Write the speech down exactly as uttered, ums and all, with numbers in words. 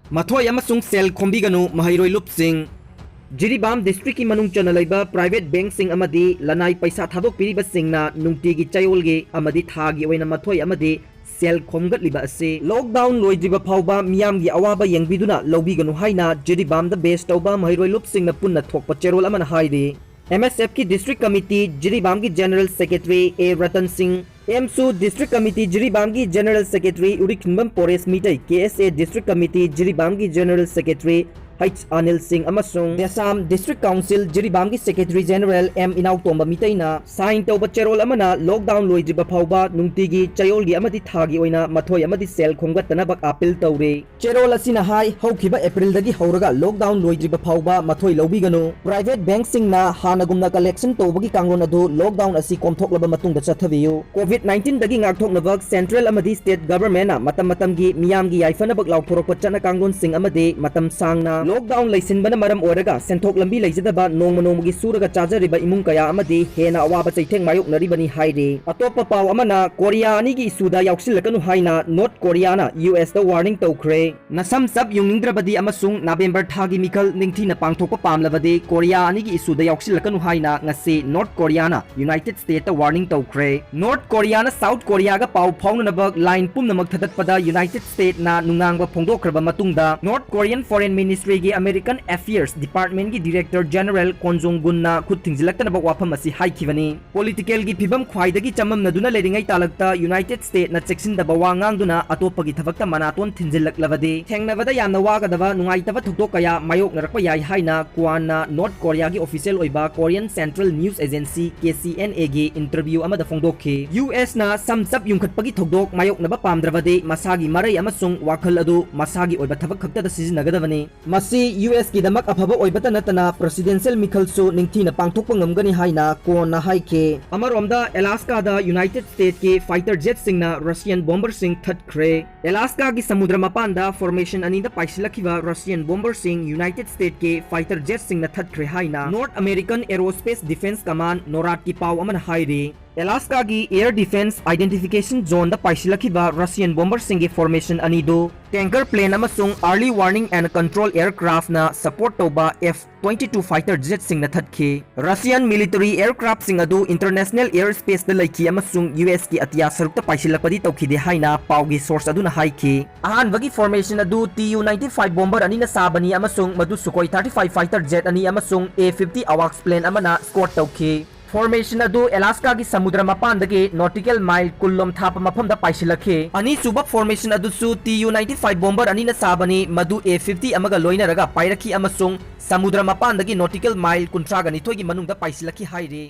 ꯃꯊꯣꯏ ꯑꯃꯁꯨꯡ ꯁꯦꯜ ꯈꯣꯝꯕꯤꯒꯅꯨ, ꯃꯍꯩꯔꯣꯏ ꯂꯨꯞꯁꯤꯡ꯫ ꯖꯤꯔꯤꯕꯥꯝ district ꯀꯤ ꯃꯅꯨꯡ ꯆꯟꯅ ꯂꯩꯕ private bank ꯁꯤꯡ ꯑꯃꯗꯤ ꯂꯅꯥꯏ ꯄꯩꯁꯥ ꯊꯥꯗꯣꯛꯄꯤꯔꯤꯕꯁꯤꯡꯅ ꯅꯨꯡꯇꯤꯒꯤ ꯆꯌꯣꯜꯒꯤ ꯑꯃꯗꯤ ꯊꯥꯒꯤ ꯑꯣꯏꯅ ꯃꯊꯣꯏ ꯑꯃꯗꯤ ꯁꯦꯜ ꯈꯣꯝꯒꯠꯂꯤꯕ ꯑꯁꯤ lockdown ꯂꯣꯏꯗ꯭ꯔꯤꯕ ꯐꯥꯎꯕ ꯃꯤꯌꯥꯝꯒꯤ ꯑꯋꯥꯕ ꯌꯦꯡꯕꯤꯗꯨꯅ ꯂꯧꯕꯤꯒꯅꯨ ꯍꯥꯏꯅ ꯖꯤꯔꯤꯕꯥꯝꯗ base ꯇꯧꯕ ꯃꯍꯩꯔꯣꯏ ꯂꯨꯞꯁꯤꯡꯅ ꯄꯨꯟꯅ ꯊꯣꯛꯄ ꯆꯦꯔꯣꯜ ꯑꯃꯅ ꯍꯥꯏꯔꯤ꯫ ꯑꯦꯝ ꯑꯦꯁ ꯑꯦꯐ ꯀꯤ district committee ꯖꯤꯔꯤꯕꯥꯝꯒꯤ general secretary A Ratan Singh, ꯑꯦꯝꯁꯨ district committee ꯖꯤꯔꯤꯕꯥꯝꯒꯤ general secretary ꯎꯔꯤꯈꯤꯟꯕꯝ Poresh Meitei, K S A district committee ꯖꯤꯔꯤꯕꯥꯝꯒꯤ general secretary H Anil Singh ꯑꯃꯁꯨꯡ ꯗꯦꯁꯥꯝ district council ꯖꯤꯔꯤꯕꯥꯝꯒꯤ secretary general ꯑꯦꯝ ꯏꯅꯥꯎꯇꯣꯝꯕ ꯃꯤꯇꯩꯅ sign ꯇꯧꯕ ꯆꯦꯔꯣꯜ ꯑꯃꯅ lockdown ꯂꯣꯏꯗ꯭ꯔꯤꯕ ꯐꯥꯎꯕ ꯅꯨꯡꯇꯤꯒꯤ ꯆꯌꯣꯜꯒꯤ ꯑꯃꯗꯤ ꯊꯥꯒꯤ ꯑꯣꯏꯅ ꯃꯊꯣꯏ ꯑꯃꯗꯤ ꯁꯦꯜ ꯈꯣꯝꯒꯠꯇꯅꯕ appeal ꯇꯧꯔꯤ꯫ ꯆꯦꯔꯣꯜ ꯑꯁꯤꯅ ꯍꯥꯏ, ꯍꯧꯈꯤꯕ April ꯗꯒꯤ ꯍꯧꯔꯒ lockdown ꯂꯣꯏꯗ꯭ꯔꯤꯕ ꯐꯥꯎꯕ ꯃꯊꯣꯏ ꯂꯧꯕꯤꯒꯅꯨ꯫ Private bank ꯁꯤꯡꯅ ꯍꯥꯟꯅꯒꯨꯝꯅ collection ꯇꯧꯕꯒꯤ ꯀꯥꯡꯂꯣꯟ ꯑꯗꯨ lockdown ꯑꯁꯤ ꯀꯣꯝꯊꯣꯛꯂꯕ ꯃꯇꯨꯡꯗ ꯆꯠꯊꯕꯤꯌꯨ꯫ COVID nineteen ꯗꯒꯤ ꯉꯥꯛꯊꯣꯛꯅꯕ central ꯑꯃꯗꯤ state government ꯅ ꯃꯇꯝ ꯃꯇꯝꯒꯤ ꯃꯤꯌꯥꯝꯒꯤ ꯌꯥꯏꯐꯅꯕ ꯂꯥꯎꯊꯣꯔꯛꯄ ꯆꯠꯅ ꯀꯥꯡꯂꯣꯟꯁꯤꯡ ꯑꯃꯗꯤ ꯃꯇꯝ ꯁꯥꯡꯅ lockdown ꯂꯩꯁꯤꯟꯕꯅ ꯃꯔꯝ ꯑꯣꯏꯔꯒ ꯁꯦꯟꯊꯣꯛ ꯂꯝꯕꯤ ꯂꯩꯖꯗꯕ ꯅꯣꯡꯃ ꯅꯣꯡꯃꯒꯤ ꯁꯨꯔꯒ ꯆꯥꯖꯔꯤꯕ ꯏꯃꯨꯡ ꯀꯌꯥ ꯑꯃꯗꯤ ꯍꯦꯟꯅ ꯑꯋꯥꯕ ꯆꯩꯊꯦꯡ ꯃꯥꯌꯣꯛꯅꯔꯤꯕꯅꯤ ꯍꯥꯏꯔꯤ꯫ ꯑꯇꯣꯞꯄ ꯄꯥꯎ ꯑꯃꯅ, ꯀꯣꯔꯤꯌꯥ ꯑꯅꯤꯒꯤ issue ꯗ ꯌꯥꯎꯁꯤꯜꯂꯛꯀꯅꯨ ꯍꯥꯏꯅ North Korea ꯅ U S ꯇ warning ꯇꯧꯈ꯭ꯔꯦ꯫ ꯅꯁꯝ ꯆꯞ ꯌꯨꯡꯅꯤꯡꯗ꯭ꯔꯕꯗꯤ ꯑꯃꯁꯨꯡ November ꯊꯥꯒꯤ ꯃꯤꯈꯜ ꯅꯤꯡꯊꯤꯅ ꯄꯥꯡꯊꯣꯛꯄ ꯄꯥꯝꯂꯕꯗꯤ ꯀꯣꯔꯤꯌꯥ ꯑꯅꯤꯒꯤ issue ꯗ ꯌꯥꯎꯁꯤꯜꯂꯛꯀꯅꯨ ꯍꯥꯏꯅ ꯉꯁꯤ North Korea ꯅ United State ꯇ warning ꯇꯧꯈ꯭ꯔꯦ꯫ North Korea ꯅ South Korea ꯒ ꯄꯥꯎ ꯐꯥꯎꯅꯅꯕ line ꯄꯨꯝꯅꯃꯛ ꯊꯗꯠꯄꯗ United State ꯅ ꯅꯨꯡꯅꯥꯡꯕ ꯐꯣꯡꯗꯣꯛꯈ꯭ꯔꯕ ꯃꯇꯨꯡꯗ North Korean Foreign Ministry ꯒꯤ American Affairs Department ꯀꯤ Director General Kwon Jong Gun ꯅ ꯈꯨꯠ ꯊꯤꯡꯖꯤꯜꯂꯛꯇꯅꯕ ꯋꯥꯐꯝ ꯑꯁꯤ ꯍꯥꯏꯈꯤꯕꯅꯤ꯫ Political ꯒꯤ ꯐꯤꯚꯝ ꯈ꯭ꯋꯥꯏꯗꯒꯤ ꯆꯃꯝꯅꯗꯨꯅ ꯂꯩꯔꯤꯉꯩ ꯇꯥꯂꯛꯇ United State ꯅ ꯆꯦꯛꯁꯤꯟꯗꯕ ꯋꯥ ꯉꯥꯡꯗꯨꯅ ꯑꯇꯣꯞꯄꯒꯤ ꯊꯕꯛꯇ ꯃꯅꯥꯇꯣꯟ ꯊꯤꯟꯖꯤꯜꯂꯛꯂꯕꯗꯤ ꯊꯦꯡꯅꯕꯗ ꯌꯥꯝꯅ ꯋꯥꯒꯗꯕ ꯅꯨꯡꯉꯥꯏꯇꯕ ꯊꯧꯗꯣꯛ ꯀꯌꯥ ꯃꯥꯌꯣꯛꯅꯔꯛꯄ ꯌꯥꯏ ꯍꯥꯏꯅ Kwon ꯅ North Korea ꯒꯤ official ꯑꯣꯏꯕ Korean Central News Agency, K C N A ꯒꯤ interview ꯑꯃꯗ ꯐꯣꯡꯗꯣꯛꯈꯤ꯫ U S ꯅ ꯁꯝ ꯆꯞ ꯌꯨꯡꯈꯠꯄꯒꯤ ꯊꯧꯗꯣꯛ ꯃꯥꯌꯣꯛꯅꯕ ꯄꯥꯝꯗ꯭ꯔꯕꯗꯤ ꯃꯁꯥꯒꯤ ꯃꯔꯩ ꯑꯃꯁꯨꯡ ꯋꯥꯈꯜ ꯑꯗꯨ ꯃꯁꯥꯒꯤ ꯑꯣꯏꯕ ꯊꯕꯛ ꯈꯛꯇꯗ ꯁꯤꯖꯤꯟꯅꯒꯗꯕꯅꯤ꯫ ꯃꯁꯤ U S ꯀꯤꯗꯃꯛ ꯑꯐꯕ ꯑꯣꯏꯕꯇ ꯅꯠꯇꯅ presidential ꯃꯤꯈꯜꯁꯨ ꯅꯤꯡꯊꯤꯅ ꯄꯥꯡꯊꯣꯛꯄ ꯉꯝꯒꯅꯤ ꯍꯥꯏꯅ Kwon ꯅ ꯍꯥꯏꯈꯤ꯫ ꯑꯃꯔꯣꯝꯗ, Alaska ꯗ United State ꯀꯤ fighter jet ꯁꯤꯡꯅ Russian bomber ꯁꯤꯡ ꯊꯠꯈ꯭ꯔꯦ꯫ Alaska ꯒꯤ ꯁꯃꯨꯗ꯭ꯔ ꯃꯄꯥꯟꯗ formation ꯑꯅꯤꯗ ꯄꯥꯏꯁꯤꯜꯂꯛꯈꯤꯕ Russian bomber ꯁꯤꯡ United State ꯀꯤ fighter jet ꯁꯤꯡꯅ ꯊꯠꯈ꯭ꯔꯦ ꯍꯥꯏꯅ North American Aerospace Defense Command, NORAD ꯀꯤ ꯄꯥꯎ ꯑꯃꯅ ꯍꯥꯏꯔꯤ꯫ ꯑꯦꯂꯥꯁꯀꯥꯒꯤ Air Defense Identification Zoneꯗ ꯄꯥꯏꯁꯤꯜꯂꯛꯈꯤꯕ ꯔꯁꯤꯌꯟ ꯕꯣꯝꯕꯔꯁꯤꯡꯒꯤ ꯐꯣꯔꯃꯦꯁꯟ ꯑꯅꯤꯗꯨ tanker plane ꯑꯃꯁꯨꯡ Early Warning and Control Aircraftꯅ support ꯇꯧꯕ F twenty two fighter jetꯁꯤꯡꯅ ꯊꯠꯈꯤ꯫ Russian military aircraftꯁꯤꯡ ꯑꯗꯨ international airspaceꯇ ꯂꯩꯈꯤ ꯑꯃꯁꯨꯡ USꯀꯤ ꯑꯇꯤꯌꯥ ꯁꯔꯨꯛꯇ ꯄꯥꯏꯁꯤꯜꯂꯛꯄꯗꯤ ꯇꯧꯈꯤꯗꯦ ꯍꯥꯏꯅ ꯄꯥꯎꯒꯤ source ꯑꯗꯨꯅ ꯍꯥꯏꯈꯤ꯫ ꯑꯍꯥꯟꯕꯒꯤ formation ꯑꯗꯨ Tu ninety five bomber ꯑꯅꯤꯅ ꯁꯥꯕꯅꯤ ꯑꯃꯁꯨꯡ ꯃꯗꯨ Sukhoi thirty five fighter jet ꯑꯅꯤ ꯑꯃꯁꯨꯡ A fifty AWACS plane ꯑꯃꯅ escort ꯇꯧꯈꯤ꯫ Formation ꯑꯗꯨ ꯑꯦꯂꯥꯁꯀꯥꯒꯤ ꯁꯃꯨꯗ꯭ꯔ ꯃꯄꯥꯟꯗꯒꯤ nautical mile ꯀꯨꯟ ꯂꯣꯝ ꯊꯥꯞꯄ ꯃꯐꯝꯗ ꯄꯥꯏꯁꯤꯜꯂꯛꯈꯤ꯫ ꯑꯅꯤꯁꯨꯕ formation ꯑꯗꯨꯁꯨ Tu ninety five bomber ꯑꯅꯤꯅ ꯁꯥꯕꯅꯤ, ꯃꯗꯨ A fifty ꯑꯃꯒ ꯂꯣꯏꯅꯔꯒ ꯄꯥꯏꯔꯛꯈꯤ ꯑꯃꯁꯨꯡ ꯁꯃꯨꯗ꯭ꯔ ꯃꯄꯥꯟꯗꯒꯤ nautical mile ꯀꯨꯟꯊ꯭ꯔꯥꯒ ꯅꯤꯊꯣꯏꯒꯤ ꯃꯅꯨꯡꯗ ꯄꯥꯏꯁꯤꯜꯂꯛꯈꯤ ꯍꯥꯏꯔꯤ꯫